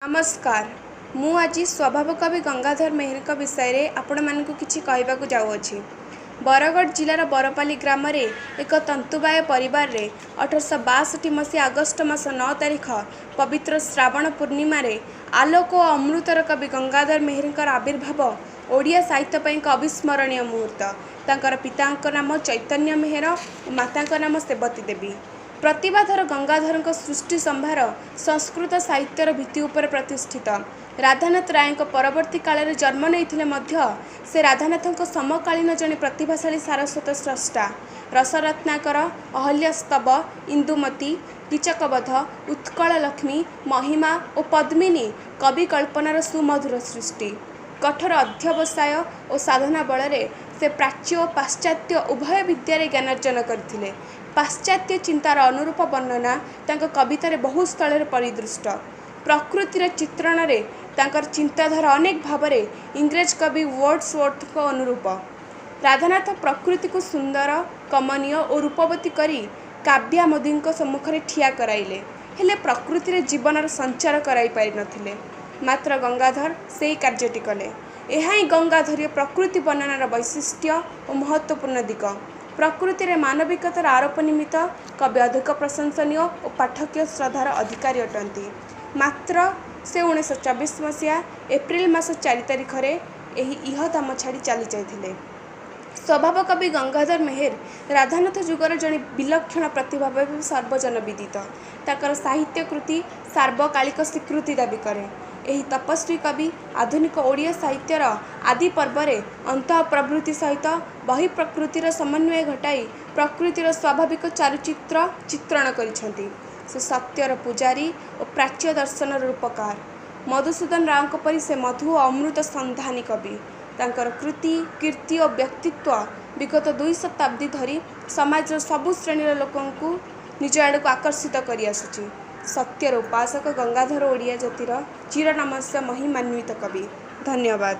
ନମସ୍କାର। ମୁଁ ଆଜି ସ୍ୱଭାବ କବି ଗଙ୍ଗାଧର ମେହେରଙ୍କ ବିଷୟରେ ଆପଣମାନଙ୍କୁ କିଛି କହିବାକୁ ଯାଉଅଛି। ବରଗଡ଼ ଜିଲ୍ଲାର ବରପାଲି ଗ୍ରାମରେ ଏକ ତନ୍ତୁବାୟ ପରିବାରରେ 1862 ମସିହା ଅଗଷ୍ଟ ମାସ 9 ତାରିଖ ପବିତ୍ର ଶ୍ରାବଣ ପୂର୍ଣ୍ଣିମାରେ ଆଲୋକ ଓ ଅମୃତର କବି ଗଙ୍ଗାଧର ମେହେରଙ୍କର ଆବିର୍ଭାବ ଓଡ଼ିଆ ସାହିତ୍ୟ ପାଇଁ ଏକ ଅବିସ୍ମରଣୀୟ ମୁହୂର୍ତ୍ତ। ତାଙ୍କର ପିତାଙ୍କ ନାମ ଚୈତନ୍ୟ ମେହେର ଓ ମାତାଙ୍କ ନାମ ସେବତୀ ଦେବୀ। ପ୍ରତିଭାଧର ଗଙ୍ଗାଧରଙ୍କ ସୃଷ୍ଟି ସମ୍ଭାର ସଂସ୍କୃତ ସାହିତ୍ୟର ଭିତ୍ତି ଉପରେ ପ୍ରତିଷ୍ଠିତ। ରାଧାନାଥ ରାୟଙ୍କ ପରବର୍ତ୍ତୀ କାଳରେ ଜନ୍ମ ନେଇଥିଲେ ମଧ୍ୟ ସେ ରାଧାନାଥଙ୍କ ସମକାଳୀନ ଜଣେ ପ୍ରତିଭାଶାଳୀ ସାରସ୍ୱତ ସ୍ରଷ୍ଟା। ରସରତ୍ନାକର, ଅହଲ୍ୟାସ୍ତବ, ଇନ୍ଦୁମତୀ, କୀଚକବଧ, ଉତ୍କଳ ଲକ୍ଷ୍ମୀ, ମହିମା ଓ ପଦ୍ମିନୀ କବି କଳ୍ପନାର ସୁମଧୁର ସୃଷ୍ଟି। କଠୋର ଅଧ୍ୟବସାୟ ଓ ସାଧନା ବଳରେ ସେ ପ୍ରାଚ୍ୟ ଓ ପାଶ୍ଚାତ୍ୟ ଉଭୟ ବିଦ୍ୟାରେ ଜ୍ଞାନାର୍ଜନ କରିଥିଲେ। ପାଶ୍ଚାତ୍ୟ ଚିନ୍ତାର ଅନୁରୂପ ବର୍ଣ୍ଣନା ତାଙ୍କ କବିତାରେ ବହୁ ସ୍ଥଳରେ ପରିଦୃଷ୍ଟ। ପ୍ରକୃତିର ଚିତ୍ରଣରେ ତାଙ୍କର ଚିନ୍ତାଧାରା ଅନେକ ଭାବରେ ଇଂରେଜ କବି ୱାର୍ଡ଼ସୱର୍ଥଙ୍କ ଅନୁରୂପ। ରାଧାନାଥ ପ୍ରକୃତିକୁ ସୁନ୍ଦର, କମନୀୟ ଓ ରୂପବତୀ କରି କାବ୍ୟାମୋଦୀଙ୍କ ସମ୍ମୁଖରେ ଠିଆ କରାଇଲେ, ହେଲେ ପ୍ରକୃତିରେ ଜୀବନର ସଞ୍ଚାର କରାଇ ପାରିନଥିଲେ। ମାତ୍ର ଗଙ୍ଗାଧର ସେହି କାର୍ଯ୍ୟଟି କଲେ। ଏହା ହିଁ ଗଙ୍ଗାଧରୀୟ ପ୍ରକୃତି ବର୍ଣ୍ଣନାର ବୈଶିଷ୍ଟ୍ୟ ଓ ମହତ୍ତ୍ୱପୂର୍ଣ୍ଣ ଦିଗ। ପ୍ରକୃତିରେ ମାନବିକତାର ଆରୋପ ନିମିତ୍ତ କବି ଅଧିକ ପ୍ରଶଂସନୀୟ ଓ ପାଠକୀୟ ଶ୍ରଦ୍ଧାର ଅଧିକାରୀ ଅଟନ୍ତି। ମାତ୍ର ସେ 1924 ମସିହା ଏପ୍ରିଲ ମାସ 4 ତାରିଖରେ ଏହି ଇହଧାମ ଛାଡ଼ି ଚାଲିଯାଇଥିଲେ। ସ୍ୱଭାବ କବି ଗଙ୍ଗାଧର ମେହେର ରାଧାନାଥ ଯୁଗର ଜଣେ ବିଲକ୍ଷଣ ପ୍ରତିଭା ଭାବେ ସର୍ବଜନ ବିଦିତ। ତାଙ୍କର ସାହିତ୍ୟ କୃତି ସାର୍ବକାଳିକ ସ୍ୱୀକୃତି ଦାବି କରେ। ଏହି ତପସ୍ୱୀ କବି ଆଧୁନିକ ଓଡ଼ିଆ ସାହିତ୍ୟର ଆଦି ପର୍ବରେ ଅନ୍ତଃ ପ୍ରବୃତ୍ତି ସହିତ ବହିଃପ୍ରକୃତିର ସମନ୍ୱୟ ଘଟାଇ ପ୍ରକୃତିର ସ୍ୱାଭାବିକ ଚାରୁଚିତ୍ର ଚିତ୍ରଣ କରିଛନ୍ତି। ସେ ସତ୍ୟର ପୂଜାରୀ ଓ ପ୍ରାଚ୍ୟ ଦର୍ଶନର ରୂପକାର। ମଧୁସୂଦନ ରାଓଙ୍କ ପରି ସେ ମଧୁ ଓ ଅମୃତ ସନ୍ଧାନୀ କବି। ତାଙ୍କର କୃତି, କୀର୍ତ୍ତି ଓ ବ୍ୟକ୍ତିତ୍ୱ ବିଗତ 2 ଶତାବ୍ଦୀ ଧରି ସମାଜର ସବୁ ଶ୍ରେଣୀର ଲୋକଙ୍କୁ ନିଜ ଆଡ଼କୁ ଆକର୍ଷିତ କରିଆସୁଛି। ସତ୍ୟର ଉପାସକ ଗଙ୍ଗାଧର ଓଡ଼ିଆ ଜାତିର ଚିରନମସ୍ୟ ମହିମାନ୍ୱିତ କବି। ଧନ୍ୟବାଦ।